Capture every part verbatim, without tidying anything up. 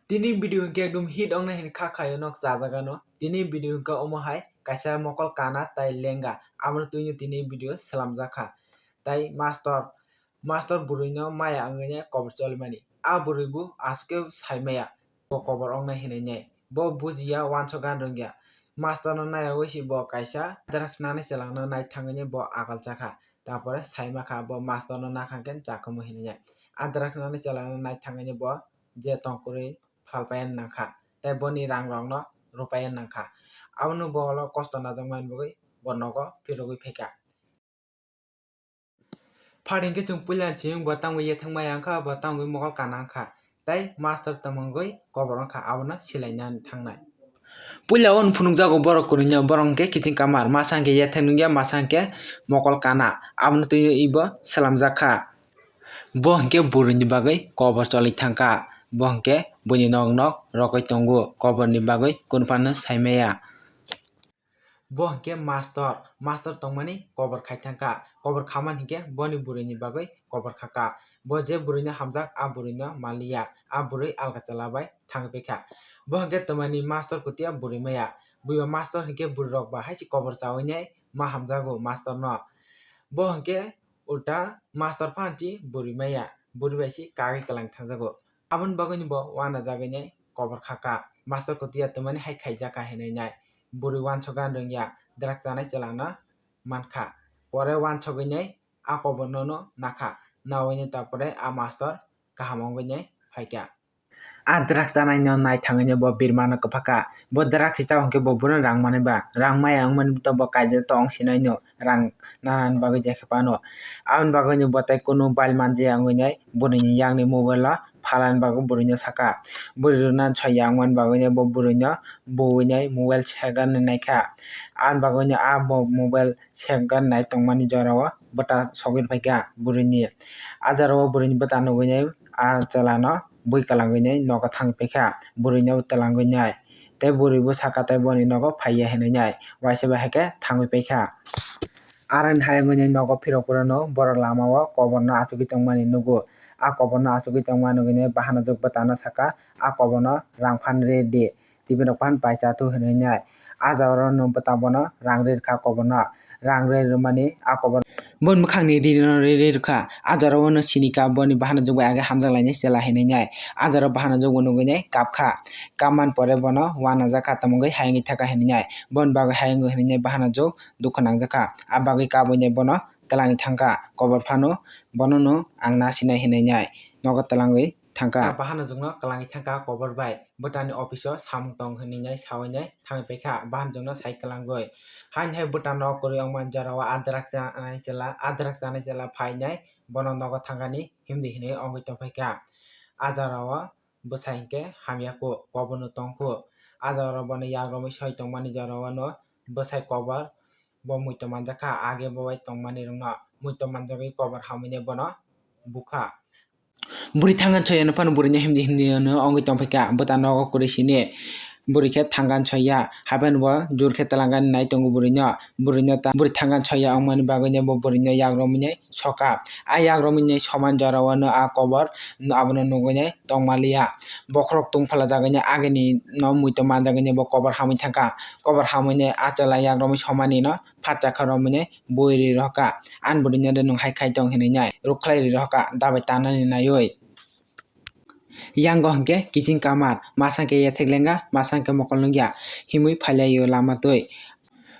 Tini video hwnkhe ekdum hit wngnai hinwi kha khaio nok chajagano. Tini video hwnkhe omo hai kaisa mokol kana tai lenga. Abono twino tini video swlamjak kha. Tai master, master bwrwino maya wngwi kobor cholimani. A bwrwi bo aswk khe saimaya. Bo kobor wngnai hinwi nai. Bo bujiya, uansuk gan rwngya. Master no nayawi se bo kaisa drugs nani chwlangno nai thangwi bo agol chakha. Tapore saima kha bo master no nakha khe chakhumu hinwi nai. A drugs nani chwlangno nai thangwi bo je tongkwrwi phalpaiya nangkha. Tei boni rang rokno rwpaiya nangkha. Abono bo ulo kosto najakmani bagwi bo nogo phirogwi phaikha. Phaidi hwnkhe chwng puila chwng bo tangwi yathang maya wngkha, bo tangwi mokol kana wngkha, tei master twmwngwi kobor wngkha, abono silaina thangnai. Puila o phunukjago borok kwrwino, borok hwnkhe kiching kamar, masa hwnkhe yathang nungya, masa hwnkhe mokol kana, abono twiwi bo swlamjak kha. Bo hwnkhe bwrwini bagwi kobor choli thangkha, bo hwnkhe buini nok nok rogwi tongo, koborni bagwi kunu phano saimaya. Bo hwnkhe master, master tongmani kobor khai thangkha. Kobor khamani hwnkhe boni bwrwini bagwi kobor khakha. Bo je bwrwino hamjak, a bwrwino manliya, a bwrwi alga chwla bai thangwi paikha. Bo hwnkhe twmani master kwtwiya bwrwi maya. Buiba master hwnkhe bwrwirokba hai se kobor chawi nai ma hamjago master no. Bo hwnkhe ulta master phansi bwrwi maya, bwrwi bai se kagwi kwlang thangjago. Aboni bagwino bo uanajagwi nai kobor khakha. Master kwtwiya twmani hai khaijak kha hinwi nai. Bwrwi uansuk gan rwngya, drugs chanai chwlano mankha. Pore uansugwi nai a koborno no nakha. Nawi nai tapore a master kaham wngwi nai phaikha. A drugs chanaino nai thangwi nai bo birmano kwphakha. Bo drugs se chao hwnkhe bo bono rang manwi ba. Rang maya wngmani to bo kaijak tong sinaino. Rang nanani bagwi je khe phano. Aboni bagwino bo tei kunu bail manjaya wngwi nai bwrwini yakni mobile o phalani bagwi bwrwino saka. Bwrwi rwna soi ya wngmani bagwino bo bwrwino buwinai mobile second naikha. Aboni bagwino a bo mobile second nai tongmani jorao bwta sogwi rwphaikha bwrwini. A jorao bwrwini bwta nugwinai a chwlano bui kwlangwinai nogo thangwi paikha bwrwino twlangwinai. Tei bwrwi bo saka tei boni nogo phaiya hinwi nai. Waisa bai hai khe thangwi paikha. Aroni hai wngwi nogo phirok phuru no borok lama o koborno achugwi tongmani nugo. A koborno achugwi tongma nugwi bahano jwk bwtano saka, a koborno rang phan rw di, tibini rok phan paisa thu hinwi nai. A jaga o no bwta bono rang rw rwkha koborno, rang rw rwmani a kobor boni mwkhangni ri no rw rwkha. A jora o no sini kha boni bahano jwk bai age hamjak lainai chwla hinwi nai. A jora o bahano jwk bo nugwi nai kap kha, kap man pore bono uanajak kha tamo wngwi hayungwi thaka hinwi nai. Boni bagwi hayungo hinwi nai bahano jwk dukha nangjak kha. A bagwi kabui nai bono twlangwi thang kha kobor phano, bono no ang nasinai hinwi nai nogo twlangwi thang kha. Bahano jwkno twlangwi thang kha kobor bai, bwtani office o samung tong hinwi nai sawi nai thangwi paikha bahano jwkno sai kwlangwi. Haini hai bwta nok kwrwi wngmani jorao a drugs chanai chwla, a drugs chanai chwla phainai bono nogo thangani himdi hinwi wngwi tongphaikha. A jorao bwsai hinkhe hamya kho, koborno tong kho. A jorao bono yagromwi soi tongmani jorao no bwsai kobor bo muitu manjak kha, age bo bai tongmani rokno muitu manjagwi kobor hamwi nai bono bukha. Bwrwi thangan soyano phano bwrwino himdi himdi hwnwi wngwi tongphaikha. Bwta nogo kwrwi sini bwrwi khe thangan soya, hapheno bo jur khe twlangani nai tongo bwrwino. Bwrwino ta bwrwi thangan soya wngmani bagwino bo bwrwino yagromwi nai soka. A yagromwi nai soman jorao no a kobor abono nugwi nai tongmaliya. Bokhorok tungphala jagwi nai agini no muitu manjagwi nai bo kobor hamwi thangkha. Kobor hamwi nai a chwla yagromwi somani no phatsa kha romwi nai bui ri rohorkha. Ani bwrwino de nwng hai khai tong hinwi nai rwkhlai ri rohorkha dabai tanani naiwi. Yango hinkhe kiching kamar, masa hinkhe yathek lenga, masa hinkhe mokol nukya himwi phailaio lama twi.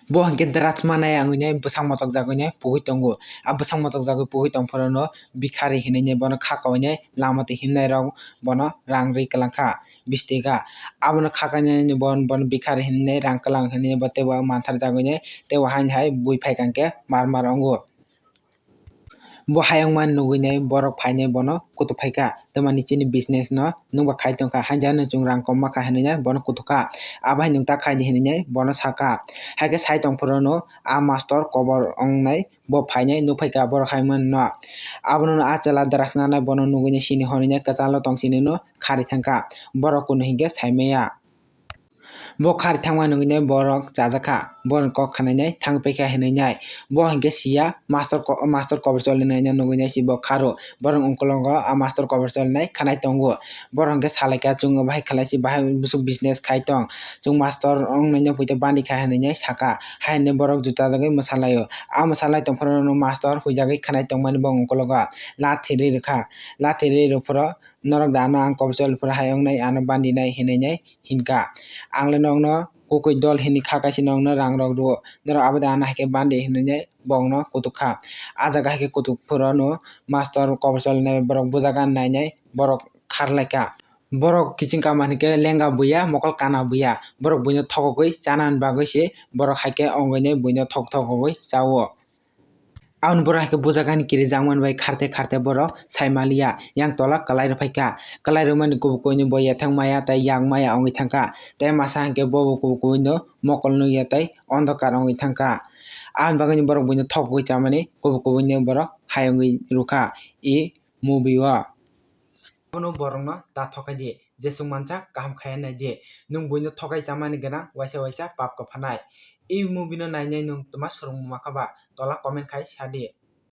Bo hinkhe drugs manai wngwi nai bwsang motok jagwi nai pugwi tongo. A bwsang motok jagwi pugwi tong phuru no bikhari hinwi nai bono kha kawinai lama twi himnai rok bono rang rwi kwlangkha bish taka. Abono kha kainai bono, bono bikhari hinwi nai rang kwlang hinwi bo teibo manthar jagwi nai teibo haini hai bui phaikha hinkhe mar mar wngo. Bo hayung mani nugwi nai borok phainai bono kutuk phaikha, tamni chini business no nokbar khai tongkha, haini jagwi no chwng rang kom makha hinwi nai bono kutuk kha, abo hai nwng ta khai di hinwi nai bono sakha. Haikhe sai tong phuru no a master kobor wngnai bo phainai nukphaikha borok hai mani no. Abono a chwla drugs nanai bono nugwi nai sini hwnwi nai kwchalo tong sini no kharwi thangkha, borok kunu hinkhe saimaya. Bo khar thangma nugwi nai borok chajakha, borok kok khanainai thangpaikha hinwi nai. Bo hinkhe siya master ko-, master kobor choli naina nugwi nai si bo kharo. Borok ungkologo a master kobor choli nai khanai tongo. Borok hinkhe salaikha, "Chwng bahai khlai si, bahai bwswk business khai tong. Chwng master wng naina poito bandi kha," hinwi nai saka. Hai hinwi borok juta jagwi mwsalaio. A mwsalai tongphuru master huijagwi khanai tongmani bo ungkologo lathi rwi rwkha. Lathi rwi rwphuru, "Norok da ano ang kobor choli phuru hai wngnai, ano bandi nai," hinwi nai hinkha. Ang le nokno kukui dol hinwi kha kaisa nokno rang rok rwo. Norok abo de ano hai khe bandi hinwi nai bokno kutuk kha. A jaga hai khe kutuk phuru no master kobor choli nai borok bujaga nainai borok kharlai kha. Borok kiching kama hinkhe lenga buya, mokol kana buya. Borok buino thokogwi chanani bagwi se borok hai khe ongwi nai buino thok thokogwi chao. Aboni borok hai khe bujakani kirijakmani bai kharte kharte borok sai maliya, yang tola kwlai rw phaikha. Kwlai rwmani kubui kubuino bo yathang maya tei yang maya wngwi thangkha. Tei masa hinkhe bobo kubui kubuino mokol nukya tei ondokar wngwi thangkha. Aboni bagwino borok buino thokgwi chamani kubui kubuino borok hai wngwi rwkha e movie o. Abono borokno ta thokai di, jeswk mansa kaham khaiya nai di. Nwng buino thokai chamani gwnang waisa waisa pap kwphanai. E movie no nainai nwng twma swrwngmung mankha ba, tola comment khai sa di.